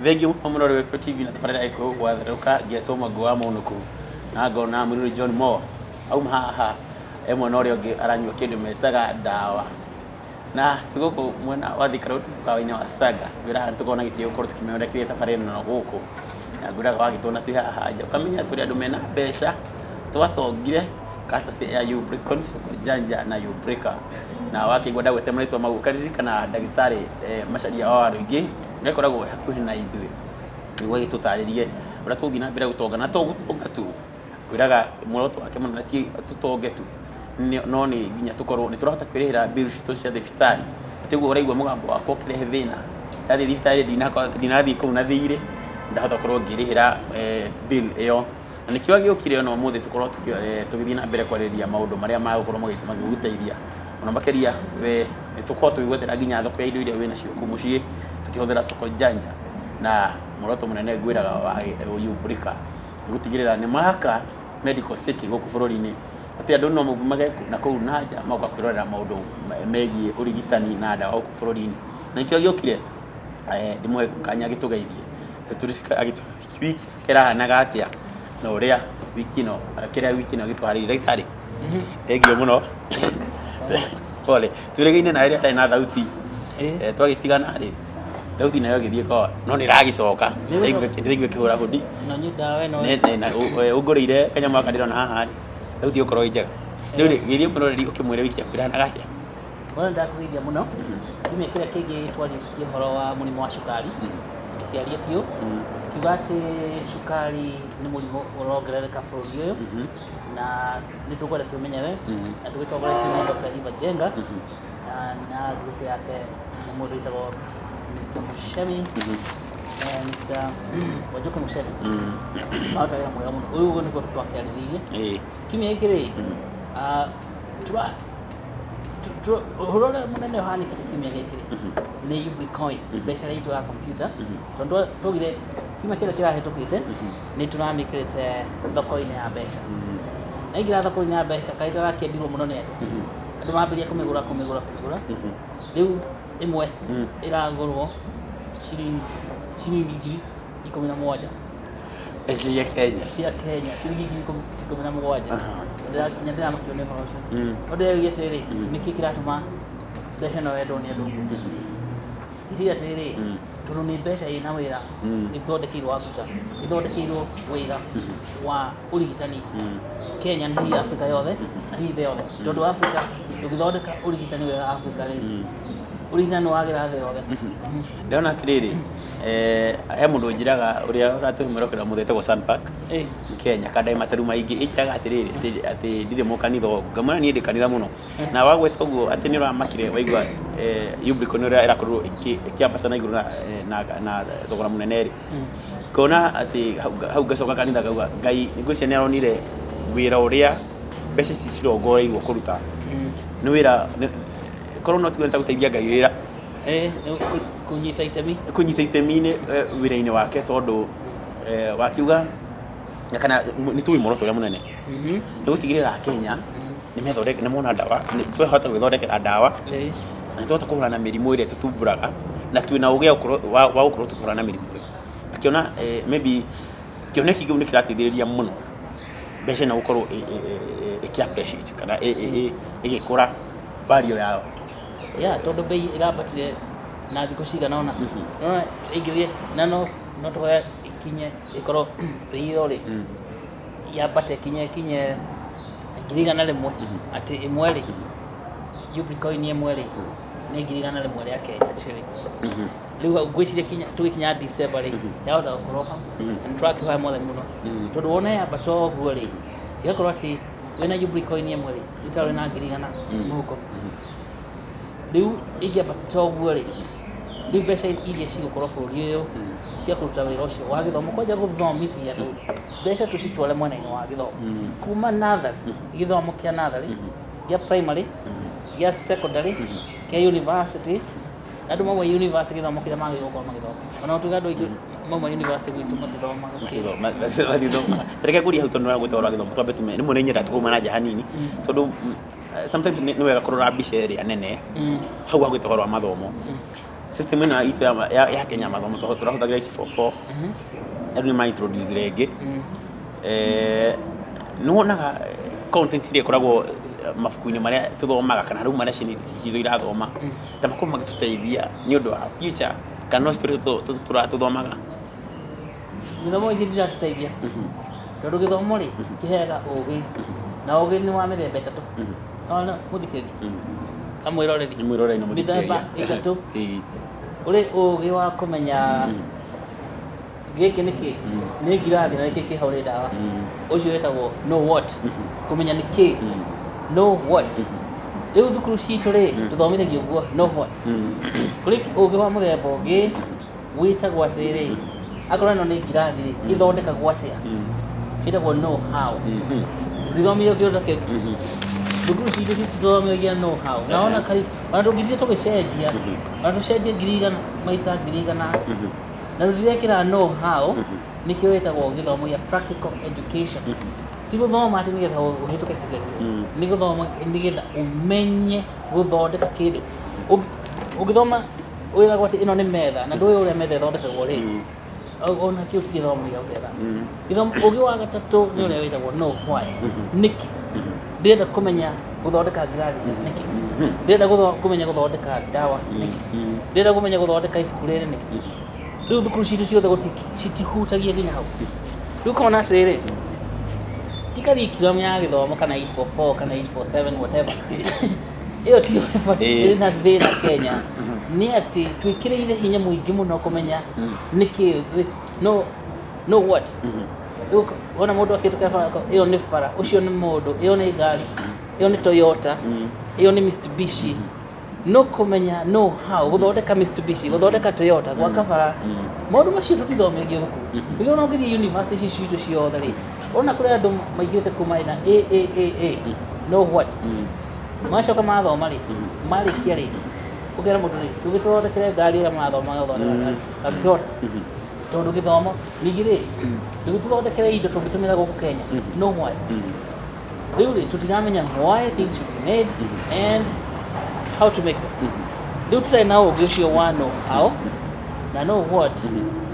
Thengiũ mũno mũrori wa Gĩkũyũ TV na tabarĩra ya Gĩkũyũ gwatherũka ngetwo Mwangi wa Mũnũkũ na ngona mũirũrĩ John Moore auma haha e mwena ũrĩa ũngĩ aranyua kĩndũ metaga ndawa. Na twĩ gũkũ mwena wa Thika Road mũkawa-inĩ wa Sagas. Ngwĩraga nĩ tũkoragwo na gĩtĩo gũkorwo tũkĩmemerekia tabarĩra ĩno gũkũ. Na ngwĩraga wagĩtuona twĩ haha nja ũkamenya tũrĩ andũ mena mbeca, twatongire courtesy ya Ubricoin, Soko Janja na Ubrica. Na wakĩigua ndagweta marĩtwa mau ũkaririkana ndagĩtarĩ Macharia wa Waruingĩ nĩ akoragwo e hakuhĩ na ithuĩ nĩguo agĩtũtarĩrie ũrĩa tũgũthiĩ na mbere gũtonga na to gũtonga tu, ngwĩraga muoroto wake mũnene ti tũtonge tu no nĩ nginya tũkorwo nĩ tũrahota kwĩrĩhĩra bill citũ cia thibitarĩ, atĩ ũguo ũraigua mũgambo wakwa ũkĩrehe thĩna, ndathiĩ thibitarĩ ndinathiĩ kũu na thirĩ, ndahota gũkorwo ngĩrĩhĩra bill ĩyo. Na nĩkĩo agĩũkire ona ũmũthĩ tũkorwo tũgĩthiĩ na mbere kwarĩrĩria maũndũ marĩa magũkorwo magĩgũteithia mũno makĩria we nĩ tũkorwo tũgĩgwethera nginya thoko ya indo iria wĩnacio kũu mũciĩ tũkĩhũthĩra soko janja na muoroto mũnene ngwĩraga wa Ubrica nĩ gũtigĩrĩra nĩ maka medical city gũkũ bũrũri-inĩ atĩ andũ no maumage na kũu na nja magoka kwĩrorera maũndũ megiĩ ũrigitani na ndawa gũkũ bũrũri-inĩ. Na nĩkĩo gĩokire ndĩmũhe kanya agĩtũgeithie wiki kĩrahanaga atĩa na ũrĩa wiki ĩno kĩrĩa wiki ĩno gĩtwarĩire. Ndagĩtarĩ, thengiũ mũno. Pole. Twĩrĩgaine nawe rĩrĩa ndarĩ na thauti. Twagĩtigana rĩ, thauti nayo ĩgĩthiĩ kwa no nĩ ĩragĩcoka. Ndĩraigua ĩkĩhũra hũdi. Ũngũrĩire kanyamũ gaka ndĩrona haha rĩ, thauti ĩgũkorwo ĩ njega. Rĩu rĩ, geithia mwĩroreri ũkĩmwĩre wiki yaku ĩrahanaga atĩa. Bwana ndakũgeithia mũno. Kiumia kĩrĩa kĩngĩ twarĩtie ũhoro wa mũrimũ wa cukari, tũkĩaria biũ, kiuga atĩ cukari nĩ mũrimũ ũrongerereka bũrũri ũyũ, na nĩ tũkwenda tũmenyere, na tũgĩtongoretio nĩ Dr. Eva Jenga, na group yake nĩ mũndũ wĩtagwo Mr. Mushemi, Mr. Wanjoke Mushemi. Maruta wĩra mwega mũno. Ũyũ nĩguo twakĩarĩrĩirie. Kiumia gĩkĩ rĩ, ũhoro ũrĩa mũnene ũhanĩkĩte kiumia gĩkĩ rĩ nĩ Ubricoin, mbeca ĩrĩa itũ ya kompiuta, tondũ twaugire kiumia kĩrĩa kĩrahĩtũkĩte nĩ tũramĩkĩrĩte thoko-inĩ ya mbeca. Na yaingĩra thoko-inĩ ya mbeca kaĩ ĩtarakĩendirwo mũno nĩ andũ, andũ mambĩrĩria kũmĩgũra kũmĩgũra kũmĩgũra, rĩu ĩmwe ĩragũrwo ciringi 17,000. Cia Kenya. Cia Kenya ciringi 17,000. Nginya ndĩramakio nĩ ũhoro ũcio. No ndĩreria atĩrĩrĩ, nĩkĩ kĩratũma mbeca ĩno yendwo nĩ andũ ũguo? Ngĩciria atĩrĩrĩ, tondũ nĩ mbeca ĩna wĩra, ĩthondekeirwo wa kũruta, ĩthondekeirwo wĩra wa ũrigitani Kenya na hihi Afrika yothe na hihi thĩ yothe. Tondũ Afrika ndũngĩthondeka ũrigitani wega Afrika rĩ, ũrigitani nĩ wagĩra thĩ yothe. Ndĩrona atĩrĩrĩ, he mũndũ ũnjĩraga ũrĩa ũratũhe mwĩrokera mũthĩ etagwo Sunpark Kenya kanda materu maingĩ ĩnjĩraga atĩrĩrĩ atĩ ndirĩ mũkanitha ũguo ngamwĩra niĩ ndĩ kanitha mũno na wagweta ũguo atĩ nĩ ũramakire waigua Ubricoin ũrĩa ĩrakorirwo ĩkĩambata na igũrũ na thogora mũnene rĩ, ngona atĩ hau ngacoka kanitha ngauga Ngai ngwĩciria nĩ aronire wĩra ũrĩa mbeca ici cirongoreirio kũruta nĩ wĩra korwo no tuge nĩ ta gũteithia Ngai wĩra. Kũnyita itemi. Kũnyita itemi-inĩ wĩra-inĩ wake tondũ wakiuga kana nĩ tũĩ muoroto ũrĩa mũnene nĩ gũtigĩrĩra Akenya nĩ methondeka nĩ mona ndawa twahota gwĩthondekera ndawa na nĩ twahota kũhũrana na mĩrimũ ĩrĩa ĩtũthumbũraga na twĩna ũgĩ wa gũkorwo tũkĩhũrana na mĩrimũ ĩyo. Akĩona maybe kĩoneki kĩu nĩ kĩrateithĩrĩria mũno mbeca ĩno gũkorwo ĩkĩ appreciate kana ĩgĩkũra value yayo. Yeah, tondũ mbei ĩrambatire na thikũ cigana ũna. Nĩwona ĩngĩthiĩ na no no tũhoe ĩkinye ĩkorwo mbei ĩyo rĩ, yambate ĩkinye ĩkinye 100,000, atĩ ĩmwe rĩ, Ubricoin ĩmwe rĩ, nĩ 100,000 rĩa Kenya shilling. Rĩu ngwĩciria kinya tũgĩkinya December rĩ, yahota gũkorwo hau. Na nĩ tũrakĩhoya Mwathani mũno. Tondũ wona yambata ũguo rĩ, ĩgakorwo atĩ wĩna Ubricoin ĩmwe rĩ, nĩ ta wĩna 100,000 mũhuko. Rĩu ĩngĩambata ũguo rĩ, rĩu mbeca iria cigũkorwo bũrũri ũyũ cia kũruta wĩra ũcio wa gĩthomo, kwanja gũthomithia andũ, mbeca tũcitware mwena-inĩ wa gĩthomo. Kuma natharĩ, gĩthomo kĩa natharĩ, gĩa primary, gĩa secondary, kĩa university, andũ mauma university gĩthomo kĩrĩa magĩrĩirwo gũkorwo magĩthoma. Ona gũtuĩka andũ aingĩ mauma university gwitũ matithomaga kĩndũ. Matithomaga. Ta reke ngũrie hau tondũ nĩ ũragweta ũhoro wa gĩthomo twambe tume, rĩmwe nĩ nyendaga tũkauma na nja hanini tondũ sometimes nĩ wega kũrora mbica ĩrĩa nene hau wagweta ũhoro wa mathomo. System ĩno itũ ya Kenya ya mathomo tũrahũthagĩra 844, rĩu nĩ ma introduce rĩngĩ. Nĩ wonaga content iria ĩkoragwo mabuku-inĩ marĩa tũthomaga kana rĩu marĩa ciana citũ irathoma ta makorwo magĩtũteithia nĩ ũndũ wa future, kana no story tũratũthomaga? Gĩthomo gĩkĩ gĩtiratũteithia, tondũ gĩthomo rĩ kĩheaga ũgĩ, na ũgĩ nĩ wa mĩthemba ĩtatũ. Ona mũthikĩrĩria kamwĩroreri. Nĩ mwĩroreri na mĩthemba mũthikĩrĩria. Ĩtatũ. Ũrĩ ũgĩ wa kũmenya gĩkĩ nĩ kĩ, nĩ ngirathi, na gĩkĩ kĩ hau nĩ ndawa. Ũcio wĩtagwo know what, kũmenya nĩ kĩ, know what. Rĩu thukuru citũ rĩ tũthomithagio ũguo, know what. Kũrĩ ũgĩ wa mũthemba ũngĩ wĩtagwo atĩrĩrĩ, akorwo ĩno nĩ ngirathi rĩ, ĩthondekagwo atĩa? Ĩtagwo know how. Tũtithomithio kĩndũ ta kĩu. Thukuru citũ citithomithagia know how. Na ona kari ona tũngĩthiĩ tũgĩcenjia, ona tũcenjie 100,000 maita 100,000, na tũtirekĩra know how. Nĩkĩo wĩtagwo gĩthomo gĩa practical education. Ti gũthoma atĩ nĩgetha ũhĩtũke kĩgerio, nĩ gũthoma nĩgetha ũmenye gũthondeka kĩndũ. Ũngĩthoma wĩragwo atĩ ĩno nĩ metha na ndũĩ ũrĩa metha ĩthondekagwo rĩ, ona kĩu ti gĩthomo gĩa gwetha gĩthomo. Ũgĩ wa gatatũ nĩ ũrĩa wĩtagwo know why. Nĩkĩ ndĩrenda kũmenya gũthondeka ngirathi? Nĩkĩ ndĩrenda kũmenya gũthondeka ndawa? Nĩkĩ ndĩrenda kũmenya gũthondeka ibuku rĩrĩ? Nĩkĩ? Rĩu thukuru citũ ciothe citihutagia nginya hau. Rĩu ũkona atĩrĩrĩ, ti curriculum ya gĩthomo kana 844 kana 847, whatever, ĩyo tiyo ĩbatiĩ na thĩna Kenya. Nĩ atĩ twĩkĩrĩire hinya mũingĩ mũno kũmenya nĩkĩ, no no what. Rĩu wona mũndũ akĩhĩtũka bara, ĩyo nĩ bara, ũcio nĩ mũndũ, ĩyo nĩ ngari, ĩyo nĩ Toyota, ĩyo nĩ Mitsubishi. No kũmenya know how gũthondeka Mitsubishi, gũthondeka Toyota, gwaka bara, maũndũ macio tũtithomithagio thukuru. Rĩu ona ũngĩthiĩ university ici citũ ciothe rĩ, ona kũrĩ andũ maingĩrĩte kuma na A A A A, know what, magacoka mathoma rĩ, marĩkia rĩ, ũkera mũndũ rĩ, tũgĩtũthondekere ngari ũrĩa marathomaga gũthondeka ngari, angĩhota, tondũ gĩthomo ningĩ rĩ, tũgĩtũthondekere indo tũngĩtũmĩra gũkũ Kenya, know why. Rĩu rĩ tũtiramenya why things should be made and how to make them. Rĩu tũtarĩ na ũgĩ ũcio wa know how na know what,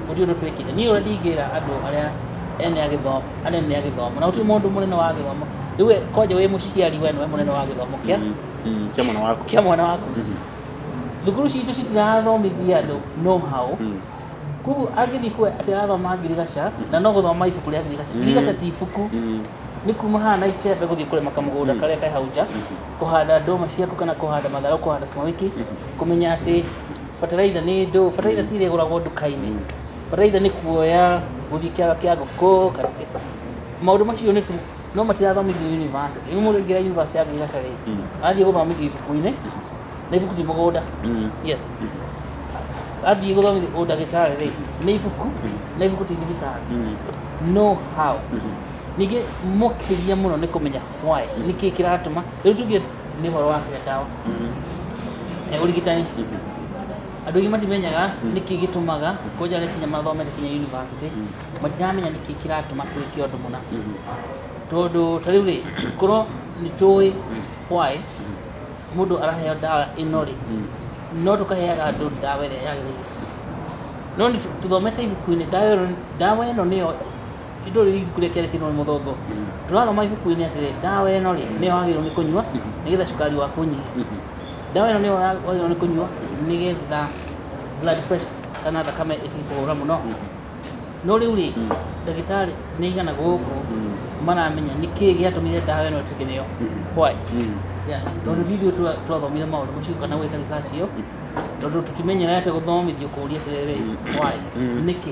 gũtirĩ ũndũ twĩkĩte. Niĩ ũrĩa ndingĩra andũ arĩa ene a gĩthomo, anene a gĩthomo, na gũtirĩ mũndũ mũnene wa gĩthomo. Rĩu we kwanja wĩ mũciari, we nĩwe mũnene wa gĩthomo kĩa Kĩa mwana waku. Kĩa mwana waku. Thukuru citũ citirathomithia andũ know how. Koguo angĩthiĩ kwe atĩ arathoma ngirigaca na no gũthoma ibuku rĩa ngirigaca, ngirigaca ti ibuku. Nĩ kuma haha na icembe gũthiĩ kũrĩma kamũgũnda karĩa ke hau nja, kũhanda ndũma ciaku kana kũhanda matharũ, kũhanda sukuma wiki, kũmenya atĩ bataraitha nĩ ndũ, bataraitha ti iria ĩgũragwo nduka-inĩ, bataraitha nĩ kuoya gũthiĩ kĩaga kĩa ngũkũ kana maũndũ macio nĩ no matirathomithio university. Rĩu mũndũ aingĩra university ya ngirigaca rĩ, athiĩ gũthomithio ibuku-inĩ, na ibuku ti mũgũnda. Yes, athiĩ gũthomithio ũndagĩtarĩ rĩ, nĩ ibuku, na ibuku ti thibitarĩ. Know how ningĩ makĩria mũno nĩ kũmenya why, nĩkĩ kĩratũma. Rĩu tuge nĩ ũhoro wa kũrĩa ndawa. Ũrigitani, andũ aingĩ matimenyaga nĩkĩ gĩtũmaga, kwanja arĩa kinya mathomete kinya university matiramenya nĩkĩ kĩratũma twĩke ũndũ mũna. Tondũ ta rĩu rĩ, korwo nĩ tũĩ why mũndũ araheo ndawa ĩno rĩ, no tũkaheaga andũ ndawa ĩrĩa yagĩrĩire. No nĩ tũthomete ibuku-inĩ ndawa ĩno, ndawa ĩno nĩyo indo rĩu ibuku rĩa kĩandĩkĩtwo nĩ mũthũngũ. Tũrathoma ibuku-inĩ atĩrĩ, ndawa ĩno rĩ, nĩyo wagĩrĩirwo nĩ kũnyua nĩgetha cukari waku ũnyihe, ndawa ĩno nĩyo wagĩrĩirwo nĩ kũnyua nĩgetha blood pressure kana thakame ĩtige kũhũra mũno. No rĩu rĩ, ndagĩtarĩ nĩ igana gũkũ maramenya nĩkĩ gĩatũmire ndawa ĩno ĩtuĩke nĩyo why? Yeah, tondũ ti ithuĩ twathomire maũndũ macio kana gwĩka research ĩyo, tondũ tũtimenyerete gũthomithio kũũria atĩrĩrĩ, why, nĩkĩ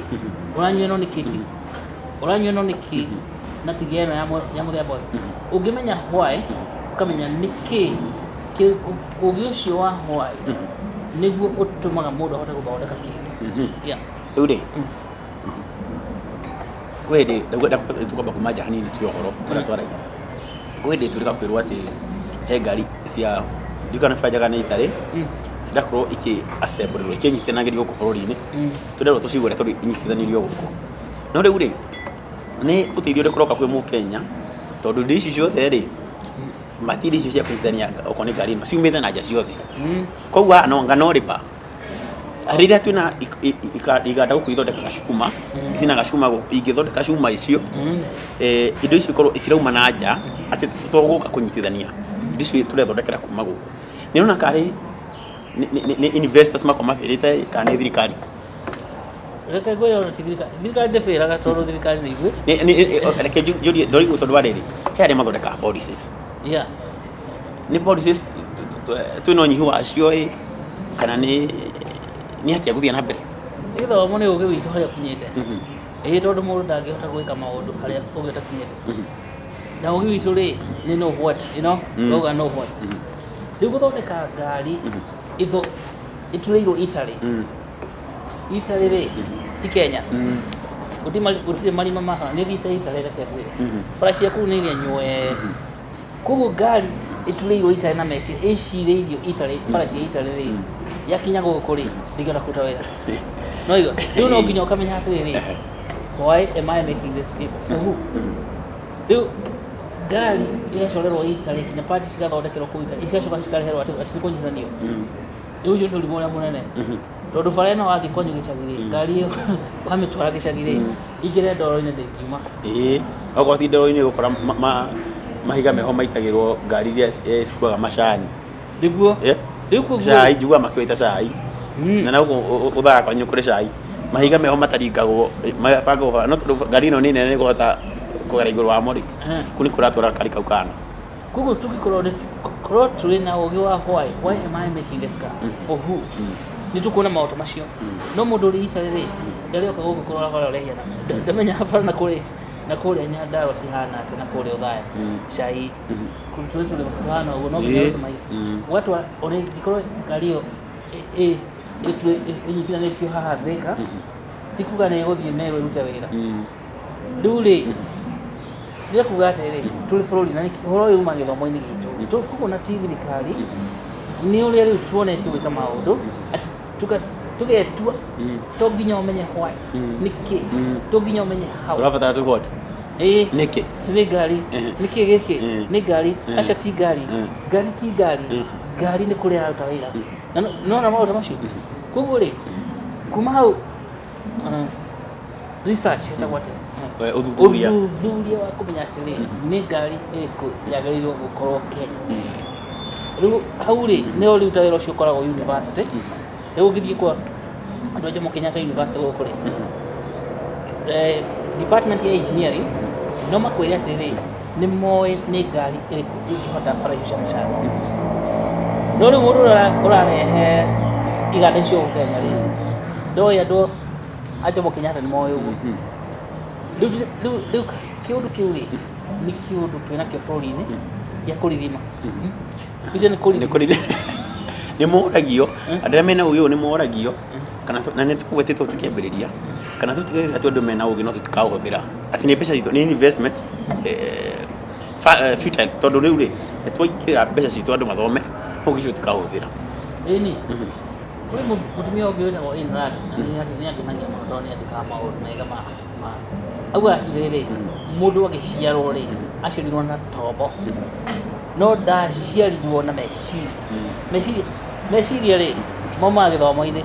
ũranyua ĩno, nĩkĩ ti ũranyua ĩno, nĩkĩ na tiga ĩno ya mũthemba ũyũ. Ũngĩmenya why, ũkamenya nĩkĩ, ũgĩ ũcio wa why nĩguo ũtũmaga mũndũ ahote gũthondeka kĩndũ. Yeah. Rĩu rĩ, kwĩ hĩndĩ ndauga tũkwamba kuma nja hanini tuge ũhoro ũrĩa twaragia. Kwĩ hĩndĩ twĩrĩga kwĩrwo atĩ he ngari cia ndiũĩ kana nĩ baranja kana nĩ itarĩ cirakorwo ikĩ assemble ikĩnyitithanagĩrio gũkũ bũrũri-inĩ. Tũrerwo tũcigũre tondũ inyitithanĩirio gũkũ. No rĩu rĩ, nĩ ũteithio ũrĩkũ ũroka kwĩ mũkenya, tondũ indo ici ciothe rĩ, material icio cia kũnyitithania okorwo nĩ ngari ĩno ciumĩte na nja ciothe? Koguo haha no anga no rĩpa. Rĩrĩa twĩna iganda gũkũ ithondekaga cuma, icinaga cuma gũkũ, ingĩthondeka cuma icio, indo icio ikorwo itirauma na nja, atĩ tũgũka kũnyitithania indo icio tũrethondekera kuma gũkũ. Nĩ ũrona karĩ nĩ investors makorwo mabĩrĩte kana nĩ thirikari? Reke ngwĩre, ona ti thirikari, thirikari ndĩbĩraga tondũ thirikari nĩ ithuĩ. Reke njũrie ndorigwo, tondũ wa rĩrĩ, he arĩa mathondekaga policies. Nĩ policies twĩna ũnyihu wacio ĩ, kana nĩ atĩa gũthiĩ na mbere? Nĩ gĩthomo, nĩ ũgĩ witũ harĩa ũkinyĩte. Ĩĩ, tondũ mũndũ ndangĩhota gwĩka maũndũ harĩa ũgĩ ũtakinyĩte. Na ũgĩ witũ rĩ, nĩ know what. Ũrauga know what. Rĩu gũthondeka ngari ĩtho ĩturĩirwo Italy. Italy rĩ, ti Kenya. Gũtirĩ marima ma bara. Nĩ thiĩte Italy, reke ngwĩre. Bara cia kũu nĩ iria nywe. Koguo ngari ĩturĩirwo Italy na meciria ĩcirĩirio Italy, bara cia Italy rĩ, yakinya gũkũ rĩ, ndĩngĩhota kũruta wĩra. No igua rĩu no nginya ũkamenya atĩrĩrĩ, why am I making this vehicle, for who? Rĩu ngari ĩgacorerwo Italy, nginya parts cigathondekerwo kũu Italy, igacoka cikareherwo atĩ atĩ nĩ kũnyitithanio. Rĩu ũcio nĩ ũrimũ ũrĩa mũnene, tondũ bara ĩno wathiĩ kwanyu gĩcagi rĩ, ngari ĩyo wamĩtwara gĩcagi rĩ, ingĩre ndoro-inĩ ndĩngiuma. Ĩĩ, okorwo ti ndoro-inĩ, ũgũkora mahiga meho maitagĩrwo ngari iria cikuaga macani. Nĩguo. Rĩu koguo Cai, njiguaga makĩwĩta cai. Na gũkũ ũthaga kwanyu kũrĩ cai, mahiga meho mataringagwo, mabangagwo bara, no tondũ ngari ĩno nĩ nene, nĩ ĩkũhota kũgera igũrũ wamo rĩ, kũu nĩ kũratwara kari kau kana. Koguo tũngĩkorwo nĩ korwo tũrĩ na ũgĩ wa why am I making this car, for who, nĩ tũkuona maũndũ macio. No mũndũ ũrĩ Italy rĩ, ndarĩoka gũkũ kũrora bara ũrĩa ĩhiana, ndamenya bara na kũrĩa Nyandarua cihana atĩa, na kũrĩa Othaya cai tũrĩ tũhana ũguo, no nginya ũrute mahiga ũgatwara. Ona ingĩkorwo ngari ĩyo ĩnyitithanĩtio haha Thika, ti kuga nĩ ĩgũthiĩ Meru ĩrute wĩra. Rĩu rĩ, ndĩrenda kuga atĩrĩrĩ, tũrĩ bũrũri na ũhoro ũyũ uma gĩthomo-inĩ gitũ. Koguo na ti thirikari, nĩ ũrĩa rĩu tuonetio gwĩka maũndũ atĩ tũgetua to nginya ũmenye why, nĩkĩ, to nginya ũmenye how. Ũrabatara tu what? Ĩĩ. Nĩkĩ? Nĩ ngari. Nĩkĩ gĩkĩ? Nĩ ngari. Aca, ti ngari. Ngari ti ngari. Ngari nĩ kũrĩa ĩraruta wĩra. Na nona maũndũ macio. Koguo rĩ, kuma hau, research ĩtagwo atĩa? Ũthuthuria. Ũthuthuria wa kũmenya atĩrĩ, nĩ ngari ĩrĩkũ yagĩrĩirwo gũkorwo Kenya. Rĩu hau rĩ, nĩho rĩu ta wĩra ũcio ũkoragwo university. Rĩu ũngĩthiĩ kwa andũ a Jomo Kenyatta University gũkũ rĩ, department ya engineering, no makwĩre atĩrĩrĩ, nĩ moĩ nĩ ngari ĩrĩkũ ĩngĩhota bara icio cia macani. No rĩu mũndũ ũrĩa ũrarehe iganda icio gũkũ Kenya rĩ, ndoĩ andũ a Jomo Kenyatta nĩ moĩ ũguo. Rĩu kĩũndũ kĩu rĩ, nĩ kĩũndũ twĩnakĩo bũrũri-inĩ gĩa kũrithima. Icio nĩ kũrithima. Nĩ moragio andũ arĩa mena ũgĩ ũyũ, nĩ moragio kana na nĩ tũgwetete tũkĩambĩrĩria, kana tũtigagĩrĩra atĩ andũ mena ũgĩ no tũtikaũhũthĩra, atĩ nĩ mbeca citũ, nĩ investment futile, tondũ rĩu rĩ, nĩ twaingĩrĩra mbeca citũ andũ mathome, ũgĩ ũcio tũtikaũhũthĩra. Ĩni kũrĩ mũtumia ũngĩ wĩtagwo Ayn Rand, na nĩ angenagia mũno tondũ nĩ andĩkaga maũndũ mega ma auga atĩrĩrĩ, mũndũ agĩciarwo rĩ, aciarirwo na tombo, no ndaciarirwo na meciria. Meciria rĩ, maumaga gĩthomo-inĩ.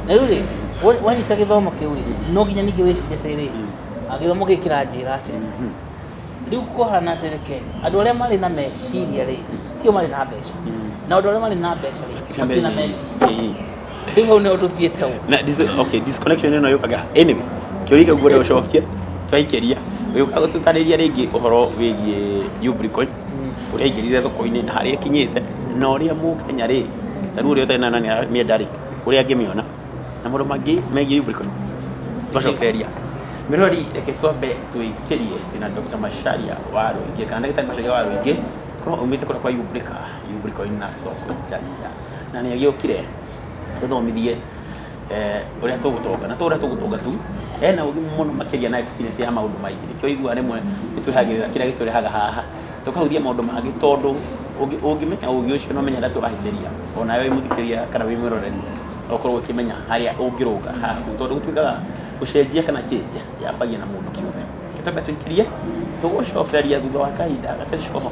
Na rĩu rĩ, wanyita gĩthomo kĩu rĩ, no nginya ningĩ wĩcirie atĩrĩrĩ, gĩthomo gĩkĩ kĩranjĩra atĩa? Rĩu kũhana atĩrĩ, Kenya andũ arĩa marĩ na meciria rĩ, tio marĩ na mbeca, na andũ arĩa marĩ na mbeca rĩ, matirĩ na meciria. Rĩu hau nĩho tũthiĩte ũguo. Na okay, disconnection ĩno yũkaga. Anyway, kĩũria kĩu ngwenda gũcokia twaikĩria ũgĩũka gũtũtarĩria rĩngĩ ũhoro wĩgiĩ Ubricoin, ũrĩa aingĩrire thoko-inĩ na harĩa ĩkinyĩte, na ũrĩa mũkenya rĩ, ta rĩu ũrĩa ũtarĩ na nani aramĩenda rĩ, ũrĩa angĩmĩona, na maũndũ mangĩ megiĩ Ubricoin twacokereria. Mĩrori, reke twambe twĩkĩrie twĩna Dr. Macharia wa Rũingĩ, kana ndagĩtarĩ Macharia wa Rũingĩ, korwo aumĩte kũrĩa kwa Ubrica, Ubricoin na Soko Janja, na nĩ agĩũkire tũthomithie ũrĩa tũgũtonga, na to ũrĩa tũgũtonga tu, ena ũgĩ mũno makĩria na experience ya maũndũ maingĩ. Nĩkĩo ũiguaga rĩmwe nĩtwĩhagĩrĩra kĩrĩa gĩtũrehaga haha, tũkahũthia maũndũ mangĩ, tondũ ũngĩmenya ũgĩ ũcio na ũmenye harĩa tũrahĩtĩria, onawe wĩ mũthikĩrĩria kana wĩ mwĩroreri, no ũkorwo ũkĩmenya harĩa ũngĩrũnga haku, tondũ gũtuĩkaga gũcenjia kana change yambagia na mũndũ kĩũmbe. Reke twambe tũikĩrie, tũgũcokereria thutha wa kahinda gatarĩ coho.